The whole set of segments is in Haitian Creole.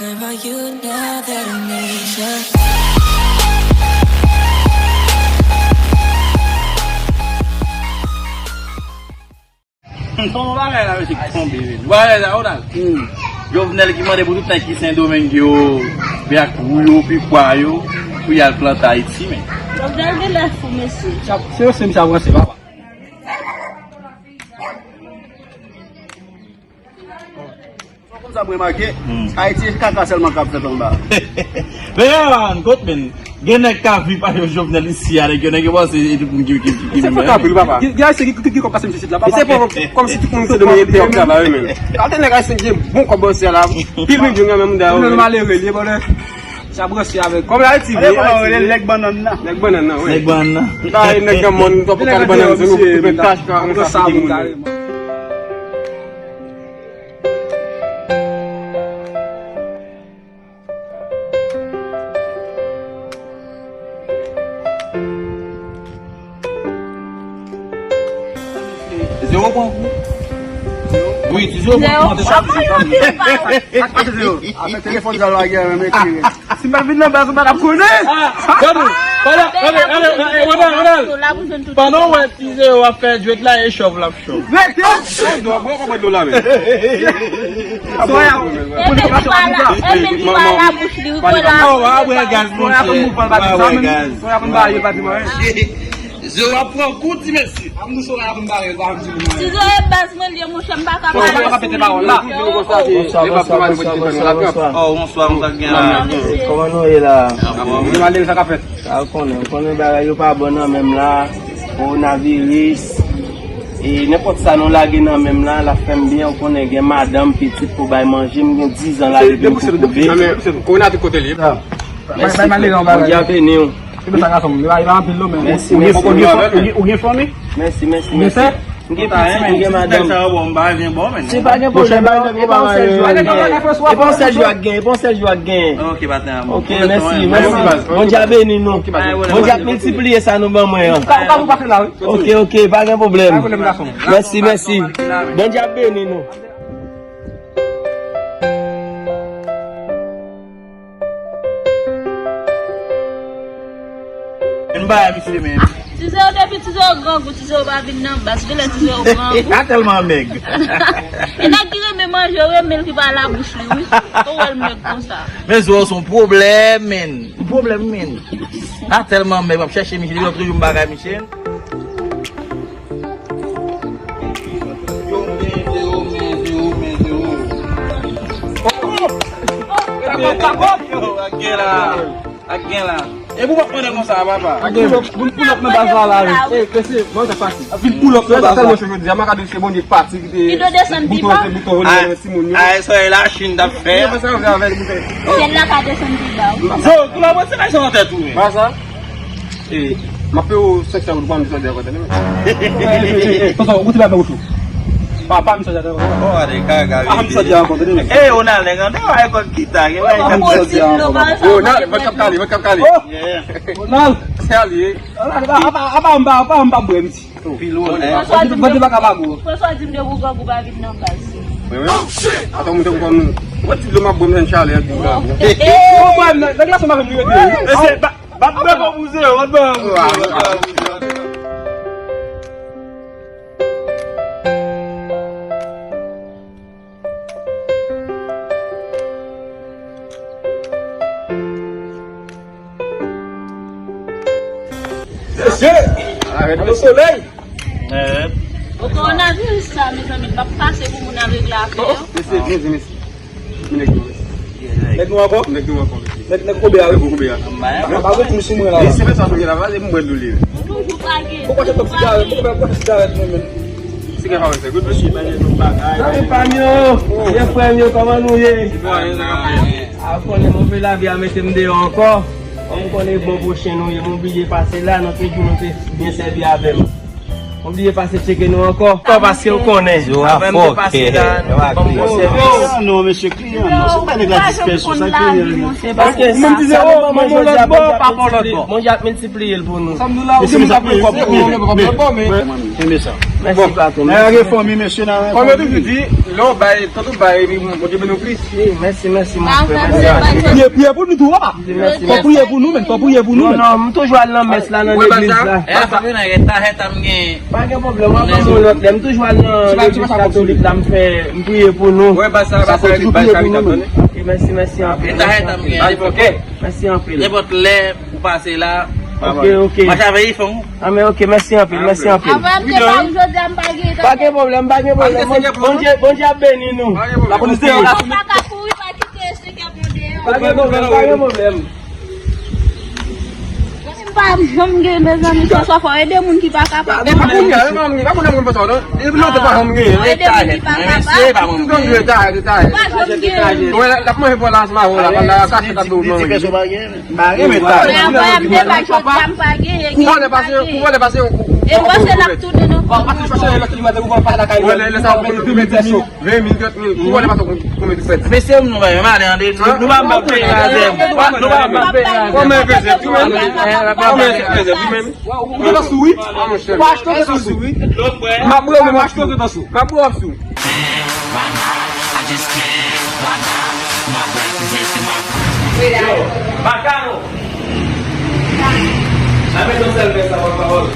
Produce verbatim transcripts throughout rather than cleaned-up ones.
Never you, never me, just Ton bagay la, mesye, ki tonbe, men. Bagay la, ou la. Jovenel ki mande pou tout nèg ki Sendomeng yo, vin ak wou yo, pikwa yo, pou y al plante Ayiti, men. Jovenel gen lè fou, mesye. Se yo, se misye ap ranse, papa. Konn sa m remake, Ayiti se kaka sèlman k ap fèt anba. Men, Yalan, kot men, gen nèg k ap viv avèk Jovenel isi a, nèg yo, nèg yo panse se tout moun ki, ki, ki, ki... Se fòk anpil, papa. Gen, gen Ayisyen ki, ki, ki kòb pase misye sit la, papa. Se pa kòm si tout moun se de mwen te ap travay, men. Atè nèg Ayisyen ki gen bon kòb ansi a la, pi byen jwenn nan menm, dayè, men. Malere, li, bon, sa branche avèk. Kòm Ayiti vle, Ayiti vle. Nèg bannann nan. Nèg bannann nan, wi. Nèg bannann nan. Nèg bannann nan, misye, koupe tach, ka, sa moun. Zewo pran kou. Wi, ti zewo pran kou. Zewo. Sa k pase, zewo? Afè telefòn sa lage menm eklere. Si m pa vin nan baz, ou pa t ap konnen. Ah, gade, gade, gade, gade, gade, Ronald, Ronald. Pandan w wè ti zewo ap fè djwèt la, e chòv l ap chòv. Rete! Mwen, mwen, mwen, mwen, mwen, mwen. Soya, epi li pa la, epi li pa la bouch li, wi, pa la. Oh, wa bwè gaz, monchè. Soya konn ba yo batiman, wi. Zewo ap pran kou, ti mesye. Ap nou Soya konn ba yo, ba m di nou. Ti zewo e baz mwen li ye, monchè, m pa ka pale. Soya pa ka pete pawòl la. Bonswa, bonswa, bonswa, bonswa, bonswa. Oh, bonswa, bonswa, gen la. Kòman nou ye la? Anfòm. Nou ale, sa k ap fèt? Sa w konnen, w konnen bagay yo pa bon nan men m la, kowonaviris, e nenpòt sa nou lage nan men m la, l ap fè m byen, w konnen gen madanm, pitit pou bay manje, m gen diz an la depi m kokobe. Kowona te kote l ye? Mèsi, Bondye a beni w. Mèsi, mèsi. Ou gen fanmi? Mèsi, mèsi, mèsi. M gen pitit, m gen madanm. Se pa gen pwoblèm, non. E pa yon sèl jou ak gen. E pa yon sèl jou ak gen. E pa yon sèl jou ak gen. Ok, mèsi, mèsi. Bondye a beni nou. Bondye ap miltipliye sa nou ban mwen an. Ok, ok, pa gen pwoblèm. Mèsi, mèsi. Bondye ap beni nou. Vin ba misye menm. Ti Zewo, depi Ti Zewo grangou, Ti Zewo pa vin nan baz, genlè Ti Zewo grangou. A tèlman mèg. E nèg ki renmen manje, yo renmen l ki pa la bouch li, wi. Ou wè l mèg konsa. Men Zewo se yon pwoblèm, men. Yon pwoblèm, men. A tèlman mèg, m ap chèche misye, depi lòt jou m bagay misye. Yo, men, Zewo, men, Zewo, men, Zewo. Yo, ak gen la. Ak gen la. E pou w ap mande konsa, papa. Ak gen, vin pull up nan baz la, la, wi. E, mesye, bon, sa fasil. Vin pull up nan baz la. Tèlman cho jodi a, m pa ka di se Bondye pati ki te bouton, se bouton, se bouton, se timoun yo. A, sa e Lachin t ap fè. Yo, sa yo fè avèk bouton. Syèl la ka desann pi ba, wi. Zo, tou la mwen se la sa nan tèt ou, men. Ba sa. E, m ap peye w senk san goud pou m sòti ankò, tande, men. Tonton, ou ti ba mwen wout ou. Pa, pa m sòti ankò. Bon, ale, ka, ka, pa m sòti ankò, tande, men. E, Ronald, nèg an, te wè kòb gita, gen bagay. Pa m sòti ankò, papa. Yo, Ronald, mwen k ap kale, mwen k ap kale. Oh! Ronald! Se ale. Ronald, apa, apa, apa m pa, apa m pa bwè, m di. Pil wonè. Bandi pa ka pa gwo. François di m de Rougan pou pa vin nan baz. Wi, wi. Atann, mwen te konn. Mwen ti dlo m ap bwè, m jwenn chalè ak Rougan. Ou bwè, nèg la sanm avè m, li rete. Mesye, ba, ba, ba, ba, bouze, wòt ba. Mesye! Alo, solèy! Bon, kowonaviris sa, mezanmi, l p ap pase pou moun al regle afè yo. Mesye, byen di, mesye. Nèg nou ankò? Nèg nou ankò, mesye. Nèg, nèg koube a, wi. Nèg koube a. Apa, pa gen moun sou mwen la. Mesye, mesye, mesye, la, se mwen nou li. Toujou pa gen. Poko achte twòp sigarèt, poko achte sigarèt, non, men. Sigarèt pa wè, se gout, mesye, men nou bagay. Sa se pa m yo. Ye frè m yo, kòman nou ye? A, konnen move lavi a mete m deyò ankò. Kòm m konnen bon pwochen nou ye, m oblije pase la, nan tout jou nou te byen sèvi avè m. M oblije pase tcheke nou ankò. Paske ou konnen, avan m te pase la, nou te ban m bon sèvis. Non, mesye, kliyan, non. Se pa nèg la disperse, sa kliyan. Se paske sa, sa nou ban mwen jodi a, Bondye ap miltipliye, Bondye ap miltipliye l pou nou. Mesye, mesye, kenbe Mèsi, patwon. Mèsi. Nèg yo gen fanmi, mesye, nan fanmi. Kòm yo toujou di, lè w bay, tanto bay, epi Bondye beni w plis. Wi, mèsi, mèsi, mon frè. Mèsi. Priye, priye pou nou tou, papa. Mèsi, mèsi. Fò priye pou nou, men, fò priye pou nou, men. Non, non, m toujou al nan mès la, nan legliz la. E, sa vle nan eta, eta m gen. Pa gen pwoblèm, w ap ban m yon lòt lè. M toujou al nan legliz katolik la, m fè, m priye pou nou. Wè, ba sa, ba sa, ba sa, ba sa. Ok, mèsi, mèsi anpil. Eta, eta m gen. Mèsi anpil. Nenpòt lè ou pase la, ok, ok. Mache avè ifon. Ah, men ok, mèsi anpil, mèsi anpil. Avè m te pa ou jodi a, m pa gen tan. Pa gen pwoblèm, pa gen pwoblèm. Bondye, Bondye ap beni nou. Lapolis deyò, lapolis. Ou pa ka kouri, pa kite Senyè Bondye deyò. Pa gen pwoblèm, pa gen pwoblèm. M pa janm gen, mezanmi, sa fò ede moun ki pa kapab. E pa kounye a, e pa moun, pa kounye a moun fè sa, non. Depi lontan pa janm gen. Ede moun ki pa kapab. M konn jwe ta, ta. Pa janm gen. Wè, l ap manje pou la, ansanm avè w la, pandan kase ta dou, non. Pa gen, men ta. Mwen, mwen, m te bay jodi a, m pa genyen, genyen, m pa genyen. Kou vòlè pase, kou vòlè pase, e m panse l ap tounen nan kou. Vòlè, lè sa w konn tou mete ven mil, trant mil. Kou vòlè pase, konbyen tou fèt? Mesye, nou pa menm peye la, zèm. Nou pa menm peye la, zèm. Kòman e fè, zèm, wi menm? Ou gentan sou, wi. Ou pa achte, ou gentan sou, wi. M ap bwè, men m ap sou. M ap bwè, w ap sou. Yo, Makano! Nan men yon sèl vès la, pòtpawòl.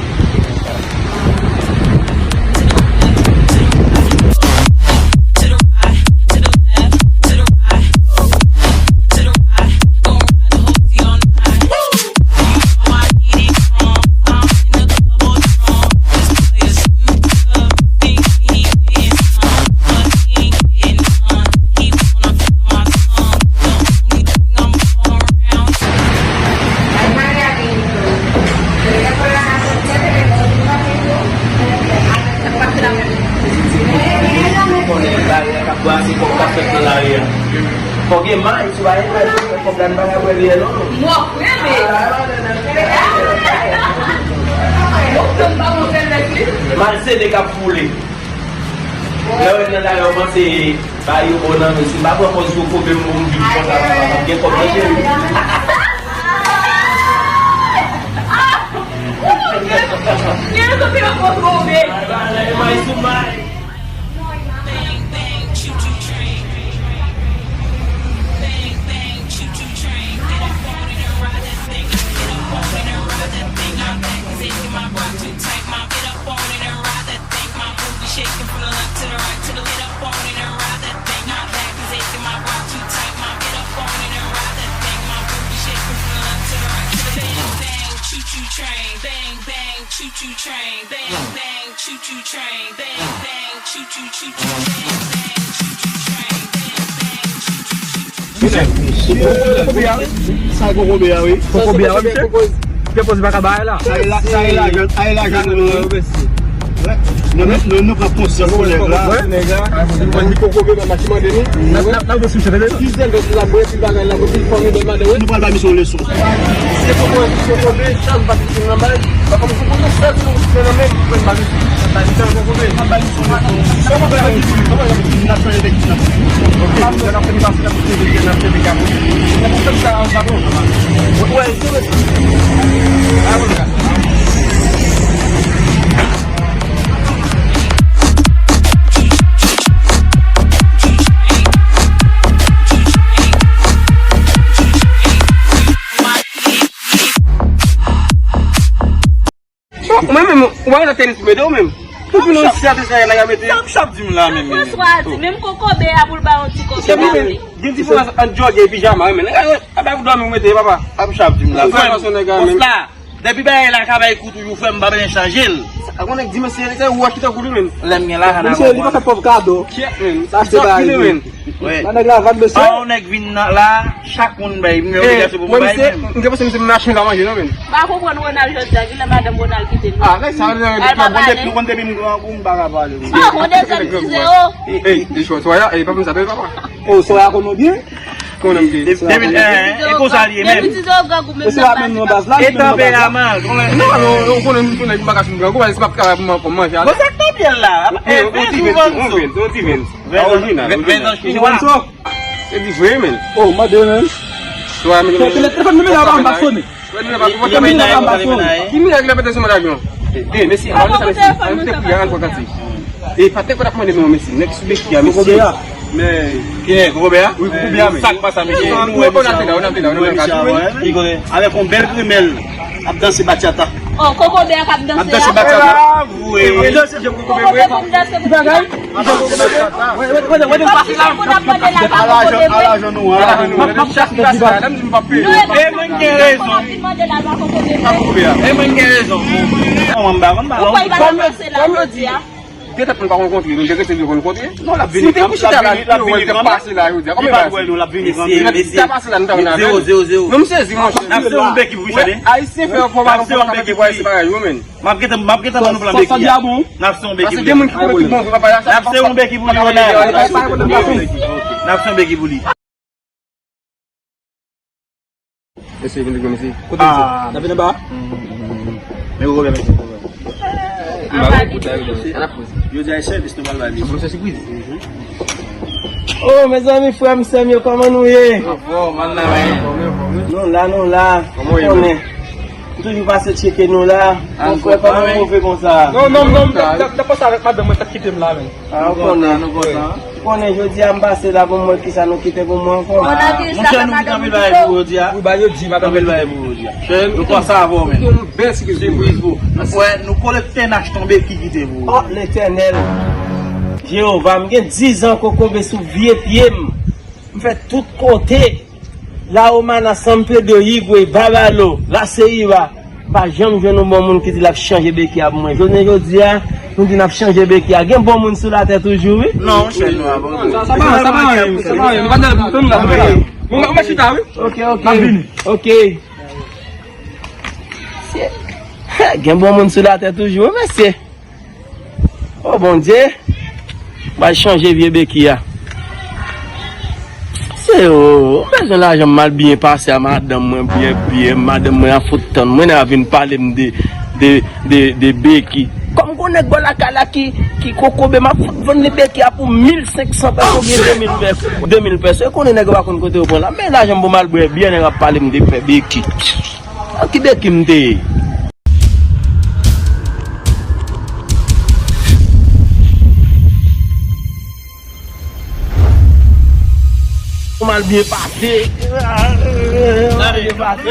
Konnen baryè k ap brase kòb k ap fèt nan lari a. Fò gen may, si w pa gen may, fè kòb la, n pa ka wè li non. Mò, men. Malsede k ap foule. Lè w nan lari a, w panse ba yo bon nan men, si m pa pran pòz kokobe m, m vin konsa, m gen kòb nan cheri. Bang, bang, choo choo train. Bang, bang, choo choo train. Get up on it and ride that thing. Get up on it and ride that thing. I'm back, 'cause they see my bra too tight. My get up on it and ride that thing. My booty shaking from the left to the right to the get up on it and ride that thing. I'm back, 'cause they see my bra too tight. My get up on it and ride that thing. My booty shaking from the left to the right to the bang, bang, choo choo train. Bang, bang, choo choo train. Bang, bang, choo choo train. Bang, bang, choo choo, choo choo, bang, bang, choo choo train. Bang, bang, choo choo, choo choo. Sa e kokobe a, wi. Kokobe a, wi, misye. Depoze pa ka bay la. Sa e la, sa e lajan, sa e lajan nou, wi. Nou, nou, nou, nou pran konsyans pou nèg la. Nèg la. Mwen di kokobe, mwen mati mande nou. N ap, n ap, n ap, n ap, n ap, Pil zèl, pil bagay la, pil fanmi, bèl madanm, wi. Nou pral ba misye yon leson. Se pou mwen, se pou mwen, chak pati ki nan bay. Pa kòm se pou nou sèl, se pou mwen nan men, pou mwen ba misye. Sa di tan, pou mwen, pa ba misye yon leson. Kòman fè la di pou li? Kòman fè la di pou li? N ap chanje de, n ap chanje de, n ap chanje de, n ap chanje de, n ap chanje de. N ap fè sa ansanm. Wè, se vre. A, wè, sa. Mwen menm, ou pa gen tenis pou mete ou menm. Pou nou si ate sa nèg la mete. Sa ap chap di m la menm. Sa François di, menm kokobe a pou l ba yon ti kokobe a. Gen diferans ant jògè e pijama, wi, men nèg la, a bay pou dòmi ou mete, papa. Sa ap chap di m la. Ou fè fason nèg la menm. Depi bagay la ka bay kou toujou, frè m, pa bezwen chanje l. Sa, gon nèg di, men se, se wòch ki tankou li, men. Lè m gen lajan nan men mwen. Li pa fè pòv kado. Kyèt, men. Sa se bagay li, men. Wi. Nan nèg la, vag, mesye. An, yon nèg vin nan la, chak moun bay. M gen obligasyon pou m bay, men. M te panse misye machin ka manje, non, men. Pa konprann Ronald jodi a, kilè madanm Ronald kite nou. Ah, nèg sa, nou konn depi m gran kou, m pa ka pale. Ah, on dezòm ti zewo. Ey, ey, ey, Soraya, ey, pa fè m sa, papa. Oh, Soraya konn mwen byen. Konnen m te. Depi, e konsa li ye menm. Depi ti zò grangou menm nan pale. E tanperaman, konnen. Non, non, ou konnen m konnen m pa ka fin grangou, paske si m ap travay pou m, pou m manje. Bon, sa k nan pye l la? E, ven sou vann sou. Yon ti ven. Orijinal, orijinal. Ven nan chini. Se di vre, men. Oh, mande, men. Telefòn nimewo a pa m pa sonnen. Ki mirak la pete sou mwen avyon? Tande, mesye, ann te priye, ann pran kantik. E pa te konn ap mande non, mesye, nèg sou beki a, mesye. Men, Pierre, Kokobè a? Wi, Kokobè a, men. Sa k pase, mesye? Nou wè konn ap la, nou ap la, nou ap la. Avèk yon bèl grimèl, ap danse bachata. Oh, Kokobè a k ap danse a? Ap danse bachata. Wi. Kokobè pou danse pou bagay. Mesye, moun ap mande la pa Kokobè vre. E mwen gen rezon. E mwen gen rezon. Kòman m pa konn pa. Ou kwè li pa t ap pase la jodi a? Petèt nou pa konn kontre, nou te rete nou konn kontre. Non, l ap vini. Si te pou chita la, l ap vini, l ap vini. Pase la jodi a. Kòman li pa wè nou, l ap vini. Mesye, mesye. Li ta pase la, nou ta nan zero, zero, zero. Non, m sezi, monchè. N ap se yon beki pou li, tande. Ayisyen fè fò pa konn fè bagay yo, men. M ap gentan, m ap gentan ban nou plan beki a. N ap se yon beki pou li. Paske gen moun ki konnen tout bon vre, papa, a chak fwa. N ap se yon beki pou li, Ronald. N ap se yon beki pou li. Mesye, vin jwenn mesye. Kote mesye? N ap vin anba? Men ou konprann mesye. M ba ou kout la, yo, mesye. Jodi a e sèvis nou pral bay mesye. Bon, se sipriz. Oh, mezanmi, frè m, sè m yo, kòman nou ye? Anfòm, ann nan, men. Nou la, nou la. Kòman w ye, men? M toujou pase tcheke nou la. Mon frè, kòman nou move konsa? Non, non, non, m t ap, t ap pase avèk madanm mwen, sa k kite m la, men. Ah, ou konnen. Nou kontan. Ou konnen jodi a m pase la pou m wè kisa nou kite pou mwen ankò. Monchè, nou kite anpil bagay pou jodi a. Wi, ba yo di, madanm. Anpil bagay pou jodi a. Nou panse avè w, men. Sipriz pou. Ou wè, nou kolekte, n achte yon beki kite pou ou. Oh, Letènèl. Jewova, m gen diz an kokobe sou vye pye m. M fè tout kote. La Romana, San Pedro, Higüey, Bávaro, La Ceiba. M pa janm jwenn yon bon moun ki di l ap chanje beki a pou mwen. Jounen jodi a, nou di n ap chanje beki a. Gen bon moun sou latè toujou, wi. Non, monchè, nou a bon. Sa, sa pa, sa pa anyen, sa pa anyen. Nou pa nan tann la, nou pa la. Bon, m ap chita, wi. Ok, ok. M ap vini. Ok. Gen bon moun sou latè toujou, wi, mesye. O Bondye, m pral chanje vye beki a. Se o, m bezwen lajan m al byen pase a madanm mwen, byen, byen, madanm mwen a fout tann mwen, nan vin pale m de, de, de, de beki. Kòm gon nèg bò lakay la ki, ki kokobe, m ap fout vann li beki a pou mil senk san pèso oubyen de mil pèso, de mil pèso. E konnen nèg yo pa konn kote yo pran la. Men lajan m pou m al bwè byè, nèg ap pale m de fè beki. Nan ki beki m te ye? Ou mal byen pase. Mal byen pase.